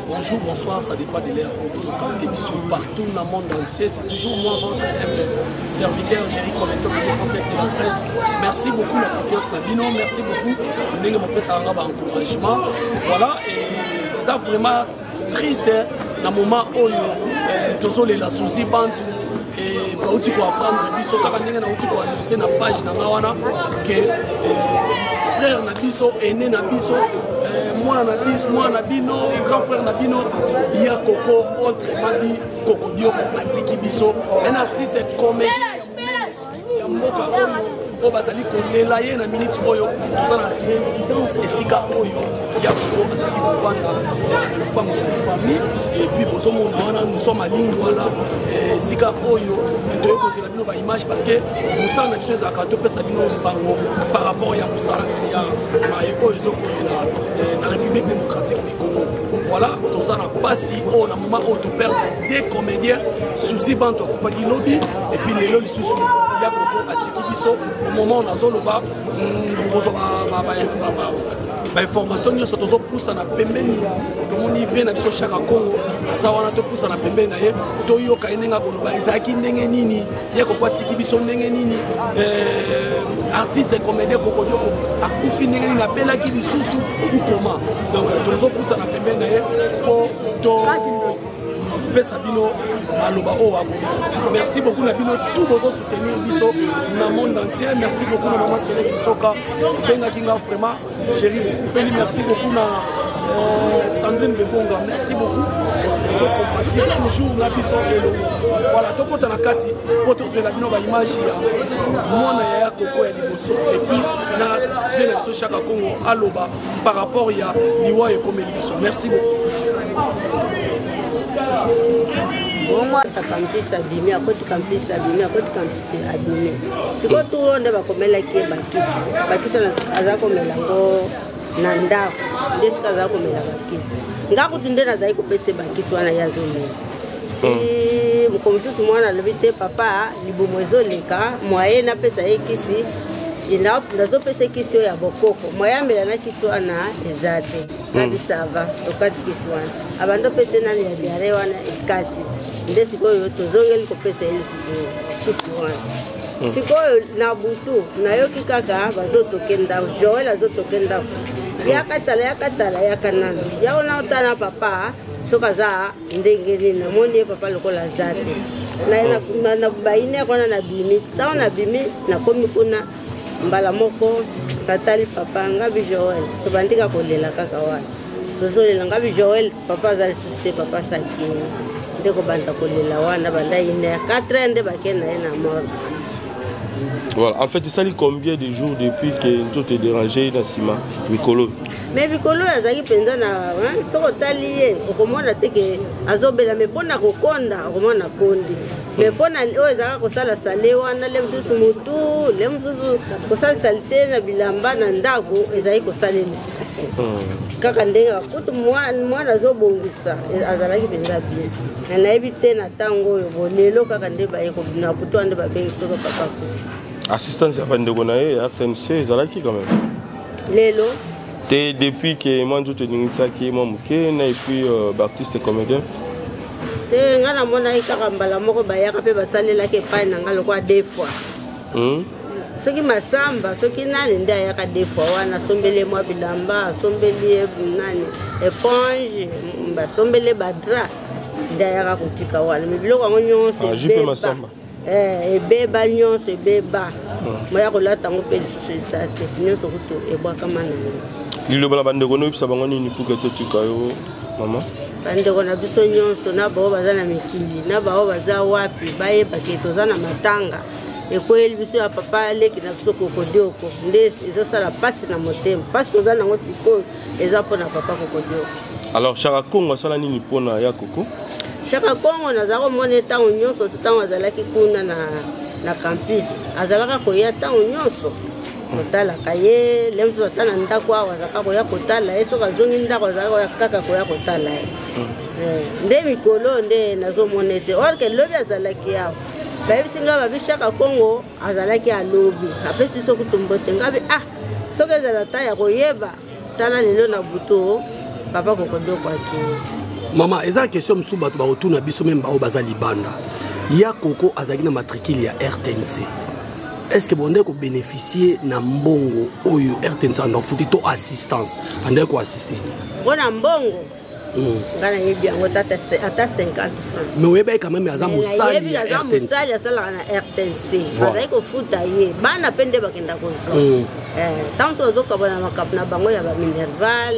Bonjour, bonsoir, ça dépend de l'heure où vous captez bisous partout dans le monde entier. C'est toujours moi, votre humble serviteur, Jerry Cometox, 207 de la presse. Merci beaucoup la confiance na bino, merci beaucoup. Ndenge mopesa nga ba encouragement. Voilà, et ça vraiment triste na moment oyo eh, tozolela Suzy Bantu et bauti koapprendre biso kaka ndenge nauti koannonce na page na nga wana ke eh, frère na biso aîné na biso eh, mwana na biso mwana na bino grand frère na bino ya koko autrement dit kokodioko atiki biso un artiste comédien ya mboka oyo oyo bazali kolela ye na miniti oyo toza na résidence esika oyo ya koko azalaki kovanda na lopango ya famille et puis bozomona wana nous sommes à lingwala eh, esika oyo toye kozela bino baimage parce que mosala na biso ezalaka topesa bino sango par rapport ya mosala ya maye oyo ezokomela eh, na république démocratique du congo voilà toza na mpasi oyo na moment oyo toperdre des comédiens susi bantu akufaki lobi et puis lelo lisusu ya koko atiki biso au moment nazoloba bokozwa bainformation nyonso tozopusana pembeni ya tomoni vie na biso chaka congo aza wana topusana pembeni na ye toyoka ye ndenge akoloba ezalaki ndenge nini ye koko atiki biso ndenge nini eh, artiste comédien kokodioko akufi ndenge nini abelaki lisusu ukoma donc tozopusana pembeni na ye mpo to pesa bino maloba oyo akoloba merci beaucoup na bino tout bozo soutenir biso na monde entier merci beaucoup na mama sele kisoka obengaki nga vraiment chéri bokufeli merci beaucoup na euh, sandrine bebonga merci beaucoup ozo compatir toujours na biso elongo voilà tokota na kati mpo tozwela bino baimage ya mwana yaya koko ya liboso epuis na vie na biso chaka congo aloba par rapport ya liwa ekomeli biso merci beaucoup bongo ataka mpisi abimi akotika mpisi abimi akotika mpisi abimi sikoyo turo nde bakomelaki ye bakisi bakisi aza komela yango na ndako nde sika aza komela bakisi nga kutu nde nazali kopesa ye bakisi wana ye azomela hmm. mokolo mosusu mwana alobi te papa libumu ezoleka mwaye napesa ye kisi nazopesa kisi oyo ya bokoko mwaye amela na kisi wana eza te nabi hmm. sava tokati kisi wana abandi opesa nani ya diare wana ekati nde sikoyo tozongeli kopesa ye lisusu kisi wana hmm. sikoyo na butu nayoki kaka bazotoke ndako joel azotoke ndako yaka tala yaka tala yaka nano yako na otala papa soki aza ndenge nini namoni ye papa lokola aza te bayine wana nabimi ntango nabimi nakomi kuna mbala moko natali papa ngabi joel tobandika kolela kaka wana tozolela ngabi joel papa aza lisusu te papa sakini nde kobanda kolela wana banda iner 4 heures nde bakei na ye na morgue. Voilà. En fait, ça combien de jours depuis que nous te dérangé na sima mikolo? Mais mikolo azalaki mpenza na soki otali ye okomona te ke azobela me mpo na kokonda okomona kondi me mpo na oyo ezalaka kosala sale wana le mosusu motu le mosusu kosala salite na bilamba na ndako ezalaki kosala lisusu te hmm. kaka ndenge kutu mwana azobongisa azalaki mpenza bien na nayebi te na ntango oyo bolelo kaka nde baye na butu wana nde babengi soko papa kutu assistance ya bandeko na ye ya rtnc ezalaki quand même lelo te depuis ke mwa nzoto eningisaki mwa moke na epuis euh, baartiste comédien te ngai namonaki kaka mbala moko bayaka mpe basalelaki epai na ngai lokola deux fois hmm? Soki masamba soki nani nde ayaka deux fois wana asombeli ye mwa bilamba asombeli ye nani eponge basombeli ye badra nde ayaka kotika wana me biloko yango nyonso ah, ebeba eh, ebeba nyonso ebeba hmm. moya kolata yango mpe lisusu eza te nyonso kutu ebwakama na yango liloba na bandeko noyebisa bango nini puke totika yo mama bandeko na biso nyonso na baoyo baza na mikili na baoyo baza wapi bayeba ke toza na matanga ekweyeli biso ya papa leki na biso kokodioko nde ezosala mpasi na motema mpasi toza nango sikoyo eza mpo na papa kokodioko alors chaka kongo asala nini mpo na ya koko chaka kongo naza komona ye ntango nyonso to ntango azalaki kuna na, na campus azalaka koya ntango nyonso kotalaka ye le mosusu ata na ndako awa azalaka koya kotala ye soki azongi ndako azalaka kaka koya kotala ye hmm. eh, nde mikolo nde nazomona ete orke lobi azalaki awa bayebisi ngai babi shaka kongo azalaki alobi apesi biso kutu mbote ngai bi ah soki ezala ta ya koyeba tala lelo na butu Papa Kokodioko akei. Mama, eza question mosusu bato bakotuna biso meme baoyo baza libanda. Ya Koko azalaki na matricule ya RTNC. Est-ce que bondeki kobénéficie na mbongo oyo RTNC anda kofuti to assistance andaki koassiste? Mpo na mbongo ngai nayebi yango ata 50 francs. Mais oyebaki quand même aza mosali ya RTNC. Mosali asalaka na RTNC, bazali kofuta ye, bana mpe nde bakenda kozwa ntango mosusu bazokabana makambo na bango ya baminerval.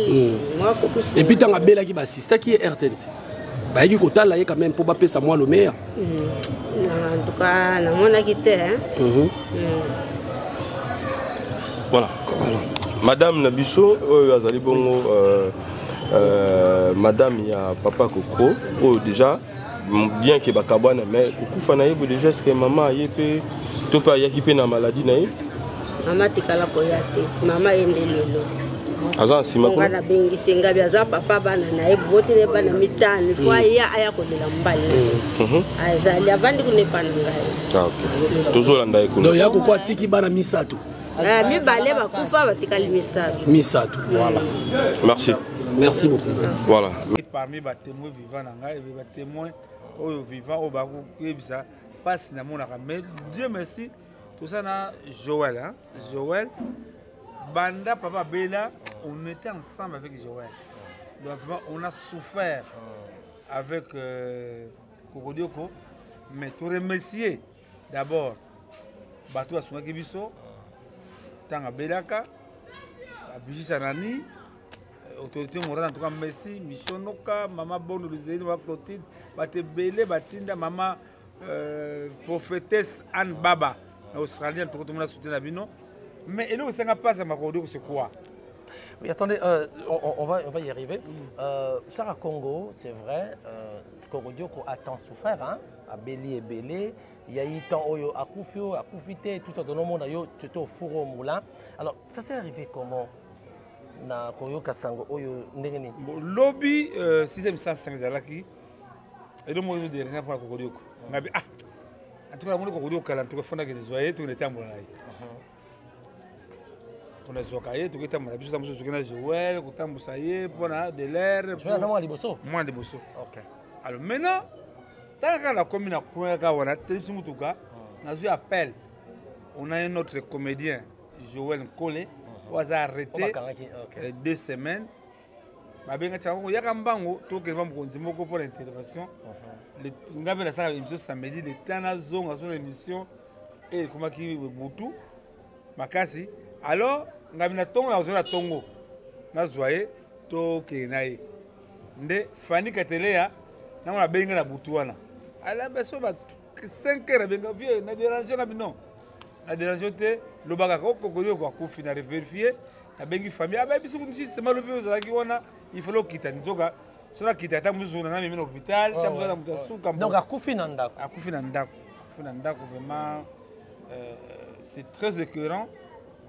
Et puis ntango abelaki, baasistaki ye, RTNC bayaki kotala ye quand même mpo bapesa mwa lomeya. En tout cas namonaki te. Voilà, madame na biso oyo azali bongo madame ya papa Koko oyo, déjà bien ke bakabwana, mais kokufa na ye bo déjà, est-ce que mama aye mpe to mpe ayaki mpe na maladie na ye? Mama tikala koya te, mama ye nde lelo. Aza na nsima. Nga nabengisi ngabi, aza papa bana na ye, botine bana mitano, fo aya, aya kolela mobali na ye. Azali avandi kuna epa na ngai. Tozolanda ye kuna. Donc ya Koko atiki bana misato? Mibale bakufa, batikali misato. Misato, voilà. Merci. Merci beaucoup. Voilà. Parmi batémoin vivant na ngai, batémoin oyo vivant oyo bakoyebisa mpasi namonaka, mais Dieu merci, toza na Joël, hein? Joël, banda papa bela, on était ensemble avec Joël, donc vraiment on a souffert avec Kokodioko. Mais to remercier d'abord bato basungaki biso ntango abelaka, babijisa nani, autorité morale, en tout cas merci Mishonoka, mama Bono Luzeli, mama Clotilde, bato ebele batinda, mama prophétesse Anne Baba na Australie. En tout cas tomona soutien na bino, mais eloko esanga mpasi ya Makodioko, c'est quoi? Oui, attendez, on va y arriver. Sarah Congo, c'est vrai, Kokodioko a tant souffert, hein, abeli ebele, il y a eu tant oyo akufi, akufi te, tout ça, tout le monde, tu étais au four au moulin. Alors, ça s'est arrivé comment? Na koyoka sango oyo ndenge nini? Bon, lobi 6e 105 ezalaki eloko moko ezodérange mpona Kokodioko. Ngabi ah, en tout cas namoni Kokodioko kala, en tout cas fondaki nezwa ye, tokende etambola na ye, mpona zwaka ye, toki etambola biso, mosusu soki na Joel kotambusa ye mpona de l'air. Mwana liboso? Mwana liboso. Alors maintenant, tala kaka, nakomi na coin kaka wana, telebisi mutuka, nazwi appel, on a un autre comédien, Joël Nkole, oyo aza arrêté 2 semaines. Babenga tiaka yaka mbango, tokende ba mokonzi moko mpona intervention. Nga mpe nasalaka émission samedi, le temps nazonga so na émission e ekomaki butu makasi. Alors ngabi na ntongo nazwa na ntongo, nazwa ye, tokende na ye. Nde Fani Kateleya nango nabengi na butu wana, alambe so ba 5 heures, abenga: "Vieux, na dérange?" Ngabi: "Non, na dérange te, loba kaka." Okokoli akufi, na revérifie, nabengi famille, abayebi soki justement lobi ozalaki wana, il fallait okita nzoka. So nakita, ata mosusu na memi na hôpital, ta mosusu aza moto asuka. Donc akufi na ndako? Akufi na ndako, akufi na ndako. Vraiment c'est très écœurant.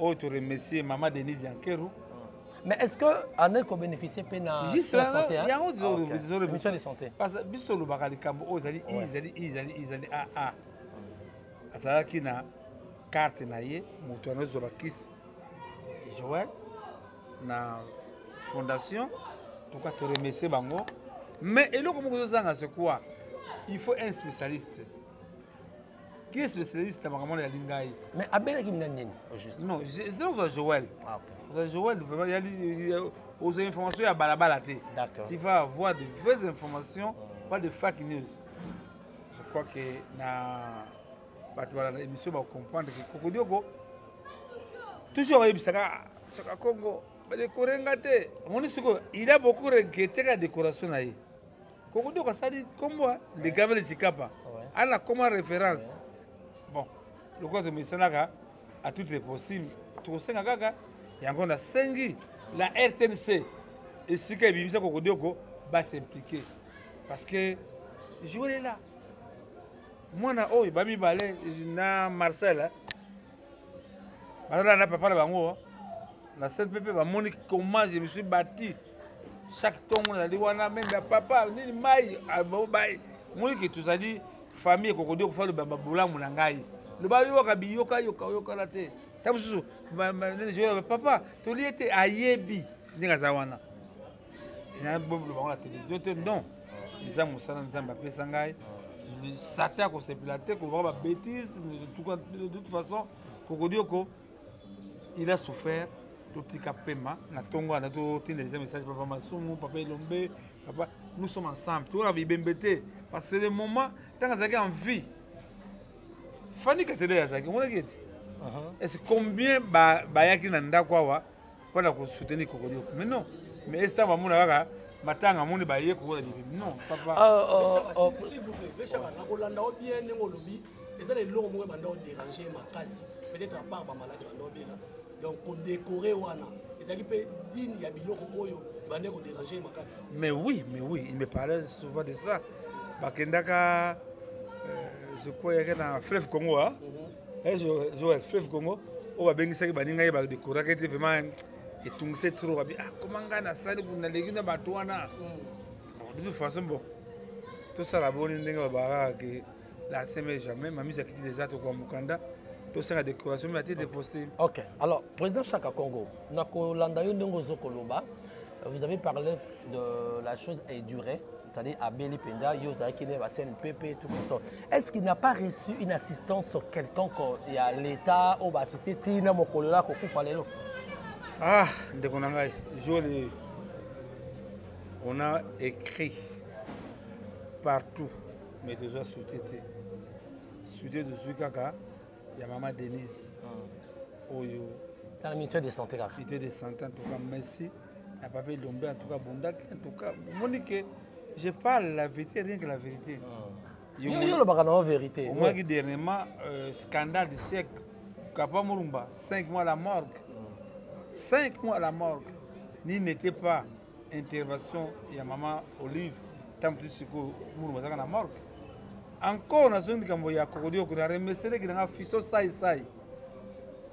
Oyo toremercier mama Denise Yankeru. Mais est-ce que ane kobénéficier mpe na santé? Yango. Mission de santé. Parce que biso tolobaka likambo oyo ezali i, ezali i, ezali i, ezali aa. Azalaki na carte na ye, moto anozwa bakisi Joël na fondation. Toka toremercier bango, mais eloko moko ezozanga, c'est quoi? Il faut un spécialiste. Qui est spécialiste na makambo wana? Yali ngai. Mais abelaki na nini au juste? Non, ozwa Joël, ozwa Joël, vraiment yali ozwa information ya balabala te. Tu vas avoir de vraies informations, pas de fake news. Je crois que na bato balanda émission bacomprendre ke Kokodioko toujours bayebisaka Saka Congo badécorer nga te. Omoni sikoyo, il a beaucoup regretté ka décoration na ye. Kokodioko asali kombo Legabele Chikapa, ana koma référence. Bon, lokola tomisanaka à toutes les possibles, tokosenga kaka yango, nasengi la RTNC, esika ebimisa Kokodioko, bas'impliquer, parce que Joël est là, mwana oyo bamibale na Marcel bazala na papa na bango na CNPP. Bamoni comment je me suis bâti chaque ntongo, nazali wana meme ya papa nini mai moni ke tozali famille. Ekokodi kofa loba bolamu na ngai, loba yoka biyoka yoka oyokana te. Ta mosusu papa tolie te, ayebi ndenge aza wana. Naboloba yango na télévision te, non, eza mosala Nzambe apesa ngai. Satan akosepela te kolobaka babétise. De toute façon, Kokodioko, il a souffert. Totika pema na ntongo wana, totinda deja message. Papa Masumu, papa Elombe, papa, nous sommes ensemble. Tokola bibembe te, parce que le moment ntango azalaki en vie, Fani Katele azalaki, omonaki ete est-ce combien bayaki na ndako awa mpona kosoutenir Kokodioko? Mais non, mais esi ntango bamona kaka matanga, amoni baye kokola bibembe. Non, papa. S'il vous plaît, Veshaka, nakolanda o bien ndenge olobi. Eza na eloko moko ebanda odéranger makasi, peut-être à part bamaladi banda obela. Donc kodécorer wana ezalaki mpe digne ya biloko oyo ebandaki kodéranger makasi? Mais oui, mais oui, il me parlait souvent de ça. Bakendaka, je crois, yaki na Fleuve Congo, ah? Joel, Fleuve Congo oyo babengisaki baninga ye, badekoraki ete vraiment etungise trop. Babi, ah, koma ngai nasali, naleki na bato wana. Bon, de toute façon, bon, tosala boni ndenge babakaka ke la semaine jamais mamisi akiti déjà, tokoka mokanda, tosala décoration, mais ate déposte. Ok, alors président Chaka Congo, nakolanda yo ndenge ozokoloba. Vous avez parlé de la chose est durée, c'est-à-dire abeli mpenza, yo ozalaki ne ba CNPP, tout ça. Est-ce qu'il n'a pas reçu une assistance quelconque ya l'État oyo baassiste ntina mokolo la kokufa lelo? Ah, ndeko na ngai Joel, on a écrit partout, mais tozwa soutien te. Soutien tozwi kaka ya mama Denise oyo. Dans la mutuelle de santé kaka. Mutuelle de santé. En tout cas, merci na papa Elombe. En tout cas, bondaki. En tout cas, omoni ke je parle la vérité, rien que la vérité. Yo olobaka nango vérité. Omonaki dernièrement, scandale du siècle, Papa Morumba, 5 mois à la morgue, 5 mois à la morgue. Ni n'était pas intervention ya mama Olive, ntango ti sikoyo Murumba azalaka na morgue encore. Nazongi likambo ya Kokodioko, na remercieleki nanga Fiso Sai Sai.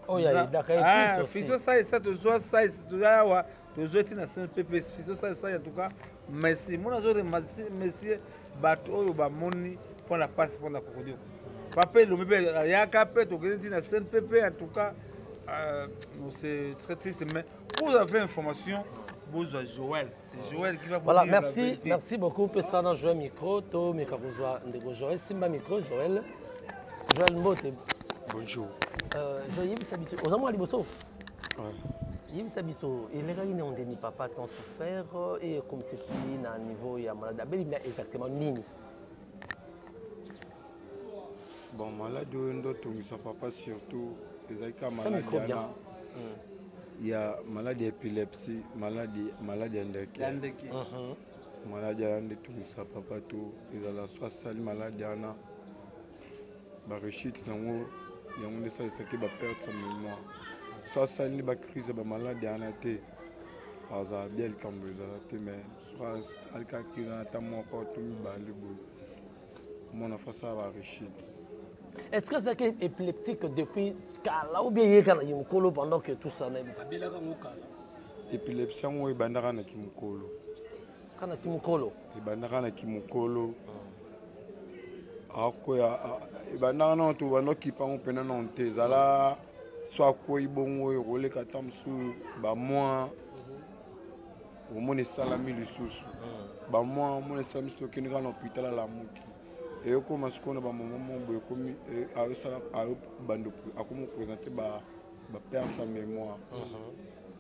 Oyo ayedaka ye. Fiso Sai Sai, tozwa sai, tozwa awa, tozwa ti na CNPP. Fiso Sai Sai, en tout cas merci. Mona azo remercier bato oyo bamoni mpona mpasi mpona Kokodioko. Papa Elombe mpe ayaka mpe, tokende ti na CNPP. En tout cas, c'est très triste, mais vous avez information, bozwa Joël, c'est Joël qui va vous Voilà, dire la merci, vérité. Merci beaucoup. Pesa na Joël micro, to meka kozwa ndeko Joël, simba micro Joël. Joël, mbote. Bonjour. Joël, yebisa biso, oza mwa liboso? Yebisa biso, elekaki nini ndeni papa tant souffert et comme c'est na niveau ya malade abeli bina exactement nini? Bon, malade oyo nde otongisa papa surtout ezalaki kaka Ça micro maladi bien. wana ya maladi ya épilepsie, maladi ya ndeke. Ya ndeke. Maladi wana nde etongisa papa. To ezala so asali maladi wana, barechute nango, yango nde esalisaki baperte ya mémoire. So asali nde bacrise ya bamaladi wana te, azala bien, likambo ezala te. Mais soki asali kaka crise wana ata moko to mibale boye, omona fo asala barechute. Est-ce que c'est épileptique depuis kala ou bien yeka na mokolo pendant que tout ça na Abelaka yango kala. Épilepsie yango ebandaka na kimokolo. Kana ki mokolo? Ebandaka na kimokolo, akoya ebandaka nano, tobanda okipa yango mpena nano te. Ezala so akwei bongo, ekoleka ata mosusu bamwa, omona esalami lisusu bamwa, omona esalami soki tokende kaka na hôpital, alamuki, eyokoma sikoyo na bamoma mo boye, ekomi ayosala, ayobanda, akomi koprésente baperte ya mémoire.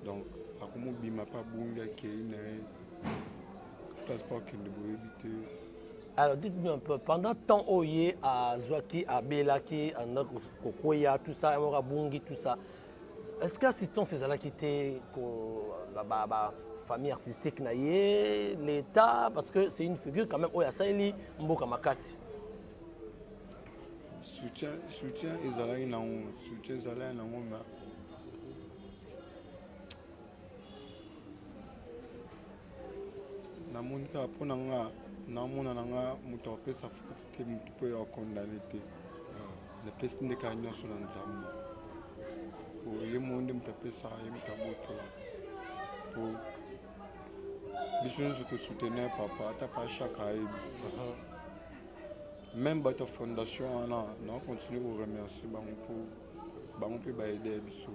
Donc akomi obima mpe abungi, akei na ye place mpo akende, boyebi te. Alors dites-nous un peu, pendant temps oyo ye azwaki, abelaki, anda kokweya, tout ça, moko abungi, tout ça, est-ce que assistance ezalaki te ba famille artistique na ye, l'État? Parce que c'est une figure quand même oyo asaleli mboka makasi. Soutien ezalaki nango, soutien ezalaki nango, mais namoni kaka mpo na nga, namona na nga moto apesa faute te, moto mpo oyo akondane te. Napesi nde kaka nyonso na Nzambe, po ye moko nde moto apesaka, ye moto abotolaka. Po biso nyonso tosoutenir papa, ata pa Chaka ayebi, même bato ya fondation wana, na continue koremercier bango mpo bango mpe baede biso.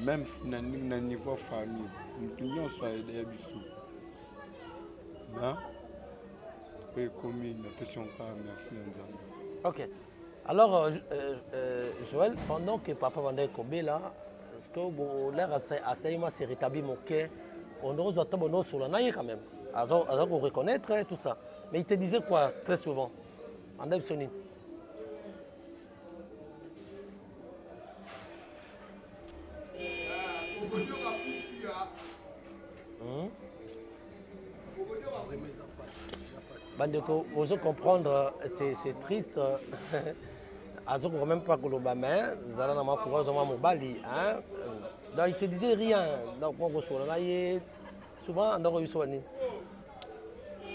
Même na, na niveau famille, moto nyonso aide biso. Mais oyo ekomi napesi yango kaka merci na Nzambe. Ok. Alors, Joël, pendant que papa bandaki kobela, est-ce que bon, l'air asali mwa se rétabli moke, on ozwa ata bono osola na ye quand même, aza ko reconnaître tout ça. Mais il te disait quoi très souvent? Anda biso nini? Bandeko, ozo comprendre, c'est triste. Azo quand même pas koloba, mais zala na mwa courage, mwa mobali, hein. Donc il te disait rien. Donc moi kosola na ye souvent andako biso banini.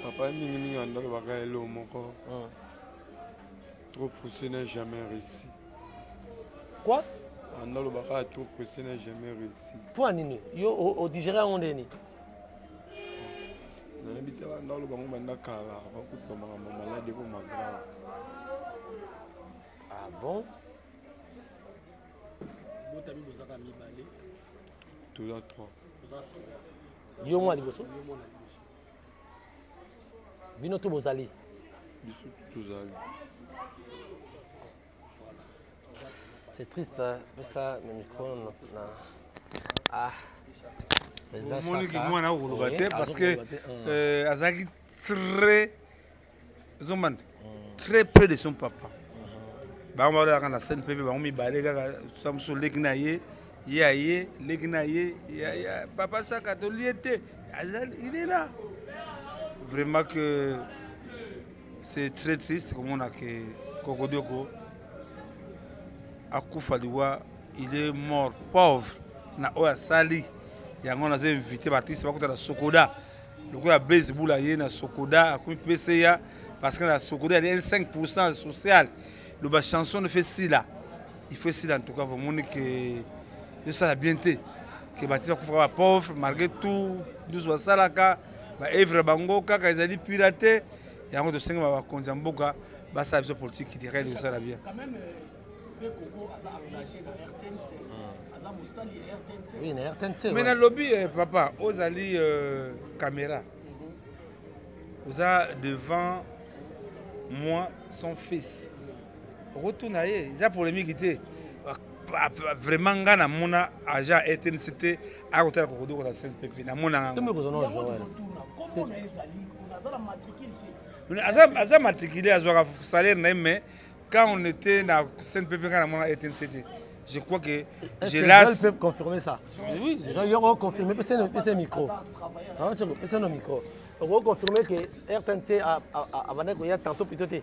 Papa mingi mingi andalobaka eloko moko. Trop poussé n'a jamais réussi. Quoi? Andalobaka trop poussé n'a jamais réussi. Point nini? Yo o digérer yango ndeni? Nayebi te, banda oloba ngo banda kala, bakutu bamakambo maladi ekoma grave. Ah bon? Botami bozaka mibale? Toza 3. Toza 3. Yo mwana liboso? Yo mwana liboso. Bino to bozali? Biso tozali. C'est triste, hein? Pesa le micro na. Ah. Omoniki mwana akoloba te parce que azalaki très ozomanda très près de son papa. Bango balolaka na scène mpe bango mibale kaka, sa mosusu leki na ye, ye aye leki na ye ya papa Saka tolie te, il est là. Vraiment que c'est très triste komona ke Kokodioko akufa liwa, il est mort pauvre na oyo asali yango. Nazo invité baartiste bakota na Sokoda lokola Blaise Bula ye na Sokoda akomi PCA, parce que na Sokoda yali un 5 social. Loba chanson ne fait sila, il faut sila. En tout cas vomoni ke ezosala bien te ke baartiste bakufaka bapauvre malgré tout. Nyonso basalaka baevre bango kaka ezali pirate. Yango tosengi bakonzi ya mboka basala biso politique culturelle ezosala bien. Quand même, mpe Koko aza engagé na RTNC, aza mosali ya RTNC. Oui, na RTNC. Mais nalobi, papa ozali caméra, oza devant moi, son fils, okotuna ye, eza polémique te. Vraiment nga namona agent RTNC te akotala Kokodoko na CNPP, namona. Kombo na ezali aza na matricule te? Aza matriculé, azwaka salaire na ye, mais quand on était na CNPP, nga namona RTNC te. Je crois que je laisse peuvent confirmer ça. Oui, Jean confirmer, pesa pesa micro. Ah, tu pesa no micro. On confirmer que RTNC a abandonné koya tantôt plutôt te.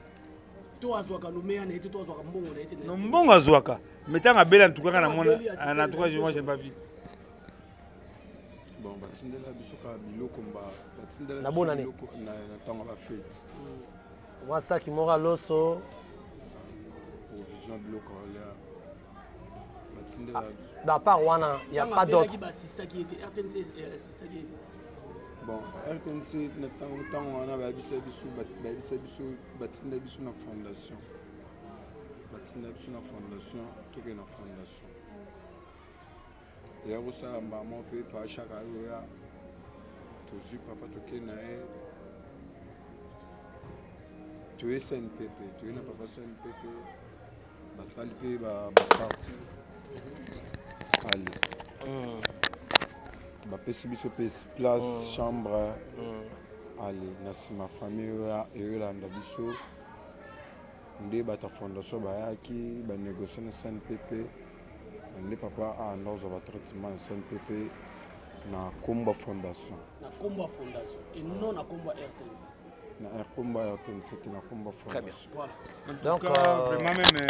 To azwaka lomeya na ye te, to azwaka mbongo na ye te? Mbongo azwaka, mais ntango abeli, en tout cas nga namona, en tout cas moi j'ai pas vu. Bon, batindela biso kaka biloko, batindela Na bonne année. Biloko na ntango ya bafete. Mwa saki moko ya loso. Provision, biloko ya kolia batindela biso. À part wana, y a pas d'autre? Baassistaki ye te? RTNC assistaki ye te? Bon, RTNC na ntango wana bayebisa biso batinda biso na fondation, batinda biso na fondation, toke na fondation eya kosala mbamo mpe pashaka oyo ya tozwi papa, toke na ye, toye CNPP, toye na papa CNPP, basali mpe baparti ale, bapesi biso mpe place, chambre ale. Na nsima famille oyo eyolanda biso nde bato ya fondation bayaki banégocie na CNPP, nde papa anda kozwa batraitement na CNPP na nkombo ya fondation. Na nkombo ya fondation et non na nkombo ya RTNC? Na nkombo ya RTNC te, na nkombo ya fondation. Voilà. En tout Donc, cas, vraiment même.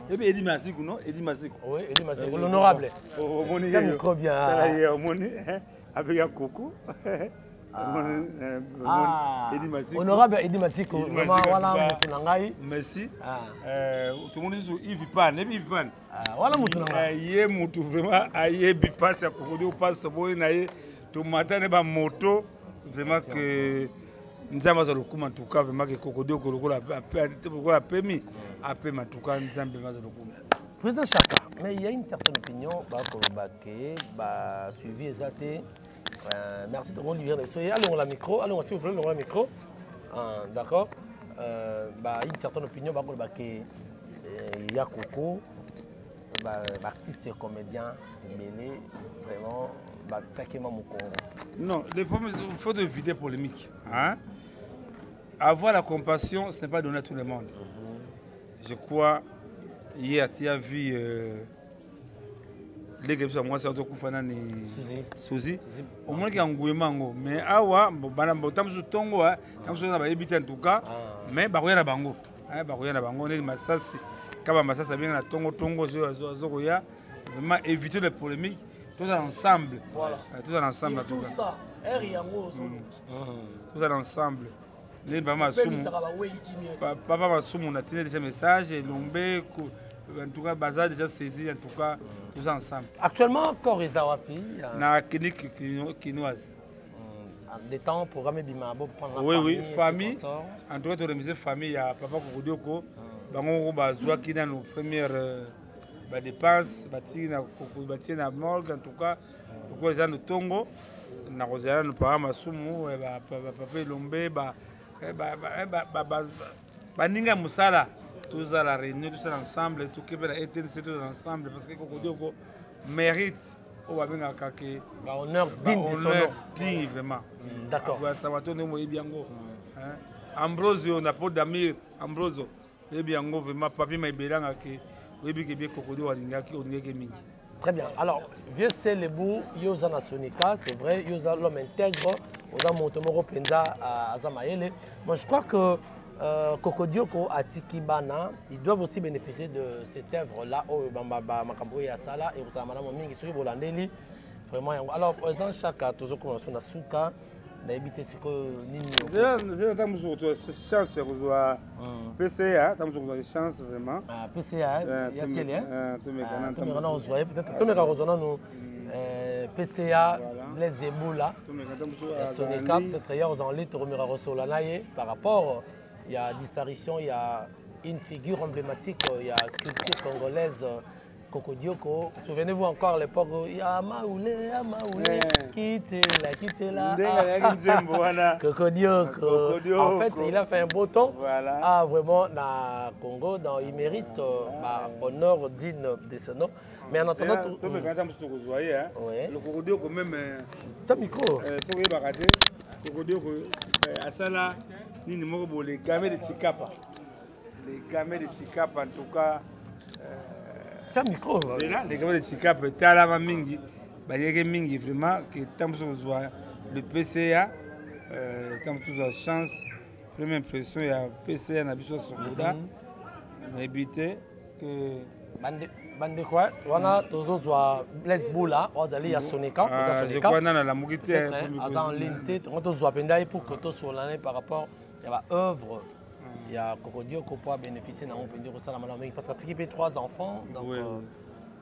Et puis Eddie Mazikou, non? Eddie Mazikou. Oui, Eddie Mazikou, l'honorable. Omoni. Tiens, micro bien. Tala ye, omoni, avec un coco. Ah, Eddie Mazikou. Honorable Eddie Mazikou, Eddie vraiment Mazikou, wana en tout cas. mutu na ngai. Merci. Ah. Tout le monde dit Yves Pan, Yves Pan. Ah, wana mutu na ngai. Ye mutu vraiment ayebi pasi ya kokodi, pasi toboyi na ye, tomata ne bamoto. Vraiment que Nzambe azwa lokumu. En tout cas vraiment que Kokodioko lokola lokola apemi apema, en tout cas Nzambe azwa lokumu. Président Chaka, mais il y a une certaine opinion, bakoloba ke ba suivi eza te. Merci de Olivier Soyez allons la micro, allons s'il vous plaît, allons la micro. Ah, d'accord. Bah, une certaine opinion bakoloba ke ya Coco ba artiste et comédien ebele vraiment batiaki ma mokongo. Non, le problème, il faut éviter polémique, hein? Avoir la compassion, ce n'est pas donné à tout le monde. Je crois hier tu as vu leke biso ya mwasi azokufa nani, Suzi, omonaki yango yango, mais awa bana ta mosusu ntongo ta mosusu na bayebi te en tout cas, mais bakoya na bango, bakoya na bango neti masasi kaba masasi abenga na ntongo ntongo azokoya. Vraiment, éviter les polémiques, tozala ensemble, tozala ensemble en tout cas, tozala ensemble. Nde papa Masumu, papa Masumu natindi déjà message elombe. En tout cas baza déjà saisi. En tout cas toza ensemble. Actuellement corps eza wapi? Na clinique kinoise. Des temps programme ebima bo prendre. Oui, famille, en tout cas toremise famille ya papa Kokodioko. Bango moko bazwaki nano première badépense, batiki na batie na morgue. En tout cas lokola eza no ntongo, nakozala nano papa Masumu, papa Elombe, baninga ya mosala, tozala réunion, tosala ensemble, tokepe na ETNC, tozala ensemble parce que Kokodioko mérite oyo babengaka ke honneur digne de son nom. Digne vraiment. D'accord. Sawa to ndenge moyebi yango, Ambrosio na po Damir Ambroso, oyebi yango vraiment, papi maebelanga ke oyebi ke bie Kokodio alingaki, olingaki mingi. Très bien. Alors, vieux Selebou, Yoza na Sonika, c'est vrai, Yoza l'homme intègre, Oza moto moko penza aza mayele. Moi, je crois que Kokodioko atiki bana, ils doivent aussi bénéficier de cette œuvre-là, oh, bamba ba makambo ya sala et ozala malamu mingi soki bolandeli vraiment yango. Alors, président Chaka, tozokoma so na suka, nayebi te sikoyo nini. Zela ntango mosusu kozwa chance ya kozwa PCA, ntango mosusu kozwa chance vraiment. PCA ya Sele, tomeka na kozwa ye peut-être, tomeka kozwa nanu PCA Blaise Ebola ya Sonika, peut-être ya kozwa en ligne, tokomeka kosola na ye par rapport ya disparition ya une figure emblématique ya culture congolaise, Kokodioko. Souvenez-vous encore à l'époque, Yamaoulé, Yamaoulé, quittez-la, quittez-la. Kokodioko. En fait, il a fait un beau temps. Voilà. Ah, vraiment, na Congo, donc, il mérite bah, honneur digne de ce nom. Mais en attendant. Tout le Kokodioko même. Ta micro. Kokodioko, asala, nini moko bo, les gamins de Chikapa. Les gamins de Chikapa, en tout cas. Ta micro. Là, les gamins de Chikapa, talama mingi, bayeke mingi vraiment que ntango mosusu kozwa le PCA, ntango mosusu kozwa chance, première impression ya PCA na biso ya Sokoda, nayebi te que Bandeko wana tozozwa Blaise Bula oyo azali ya Sonika. Je crois nana nalamuki te. Aza en ligne te, tongo tozwa mpenza ye pour que tosolana par rapport ya baœuvre ya Kokodioko po abénéficie nango mpenza, kosala malamu mingi parce que atiki mpe trois enfants, donc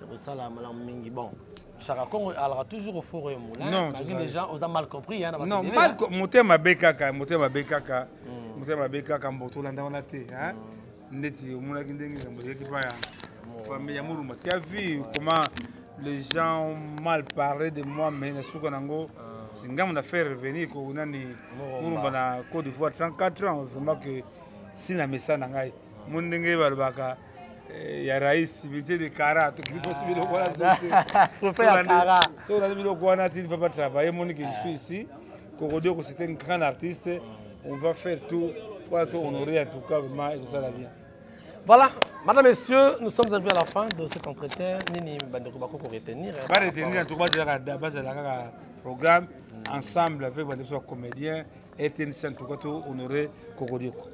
kosala malamu mingi. Bon, Chaka Congo alaka toujours au four et au moulin. Non, malgré les gens oza mal compris hein, na. Non, mal, motema mabe kaka, motema mabe kaka, motema mabe kaka. Mbo tolanda wana te, neti omonaki ndenge likambo ezalaki pa ya famille ya Moluma. Tu as vu comment les gens ont mal parlé de moi, mais na suka nango ngambo na faire revenir ko nani Molumba na Côte d'Ivoire, 34 ans, vraiment que si na mesa na ngai mo ndenge balobaka ya rais civilité de Kara, tokili posi biloko wana so olandi biloko wana ti ne pas travailler. Moni que je suis ici, Kokodioko, c'est un grand artiste, on va faire tout pour tout honorer. En tout cas vraiment ekosala bien. Voilà, madame, messieurs, nous sommes arrivés à la fin de cet entretien. Nini bandeko bako pour retenir? Ba retenir en tout cas, bazala kaka programme ensemble avec bandeko comédien RTNC, en tout cas to honorer Kokodioko.